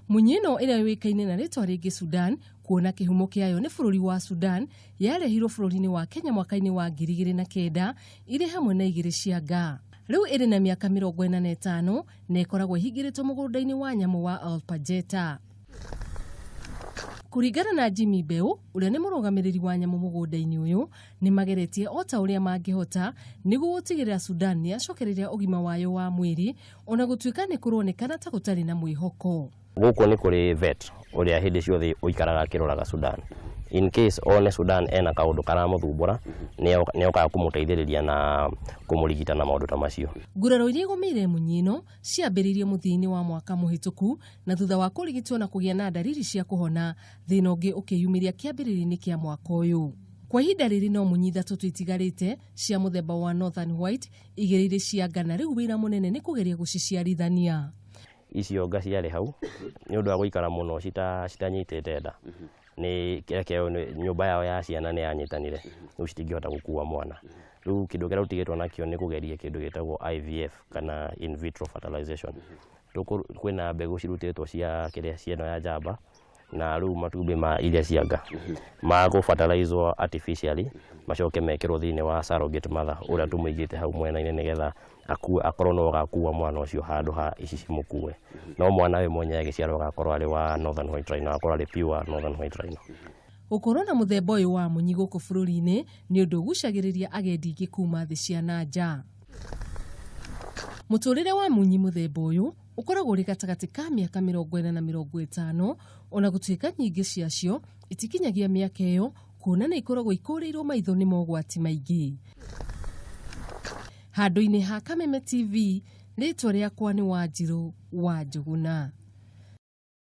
Munyi ĩno ĩrĩa yũĩkaine na rĩtwa rĩngĩ Sudan, kuona kĩhumo kĩayo nĩ bũrũri wa Sudan, yarehirwo bũrũri-inĩ wa Kenya mwaka-inĩ wa 2009 irĩ hamwe na igĩrĩ cia nga. Rĩu ĩrĩ na mĩaka 45 na ĩkoragwo ĩhingĩrĩtwo mũgũnda-inĩ wa nyamũ wa Alpajeta. Kũringana na Jimmy Mbeu, ũrĩa nĩ mũrũgamĩrĩri wa nyamũ mũgũnda-inĩ ũyũ, nĩ mageretie o ta ũrĩa mangĩhota nĩguo gũtigĩrĩra Sudan nĩ yacokereria ũgima wayo wa mwĩrĩ ona gũtuĩka nĩ kũronekana ta gũtarĩ na mwĩhoko. Gũkũ nĩ kũrĩ vet ũrĩa hĩndĩ ciothe ũikaraga akĩroraga Sudan. In case one Sudan ena kaũndũ karamũthumbũra, nĩ okaga kũmũteithĩrĩria na kũmũrigita na maũndũ ta macio. Nguraro iria igũmĩire munyi ĩno ciambĩrĩirie mũthia-inĩ wa mwaka mũhĩtũku na thutha wa kũrigitwo na kũgĩa na ndariri cia kũhona, thĩna ũngĩ ũkĩyumĩria kĩambĩrĩria-inĩ kĩa mwaka ũyũ. Kwa ihinda rĩrĩ no munyi ithatũ tu itigarĩte cia mũthemba wa Northern White, igĩrĩ irĩ cia nga na rĩu wĩra mũnene nĩ kũgeria gũciciarithania. Icio nga ciarĩ hau nĩ ũndũ wa gũikara mũno citanyitĩte nda, nĩ reke nyũmba yao ya ciana nĩ yanyitanire, rĩu citingĩhota gũkua mwana. Rĩu kĩndũ kĩrĩa ũtigĩtwo nakĩo nĩ kũgeria kĩndũ gĩtagwo IVF kana in vitro fertilization. Kwĩna mbegũ cirutĩtwo cia kĩrĩa cia ĩno ya njamba na rĩu matumbĩ ma iria cia nga magũ fertilizwo artificially, macoke mekĩrwo thĩinĩ wa surrogate mother ũrĩa tũmũigĩte hau mwena-inĩ, nĩgetha akue akorwo no agakua mwana ũcio handũ ha ici cimũkue. No mwana we mwenyewe agĩciarwo agakorwo arĩ wa Northern White Rhino, agakorwo arĩ pure Northern White Rhino. Gũkorwo na mũthemba ũyũ wa munyi gũkũ bũrũri-inĩ nĩ ũndũ ũgucagĩrĩria agendi aingĩ kuma thĩ cia na nja. Mũtũrĩre wa munyi mũthemba ũyũ ũkoragwo ũrĩ gatagatĩ ka mĩaka 40 na 50, ona gũtuĩka nyingĩ ciacio itikinyagia mĩaka ĩyo, kuona nĩ ikoragwo ikũrĩirwo maitho nĩ mogwati maingĩ. Handũ-inĩ ha Kameme TV, rĩtwa rĩakwa nĩ Wanjirũ wa Njũgũna.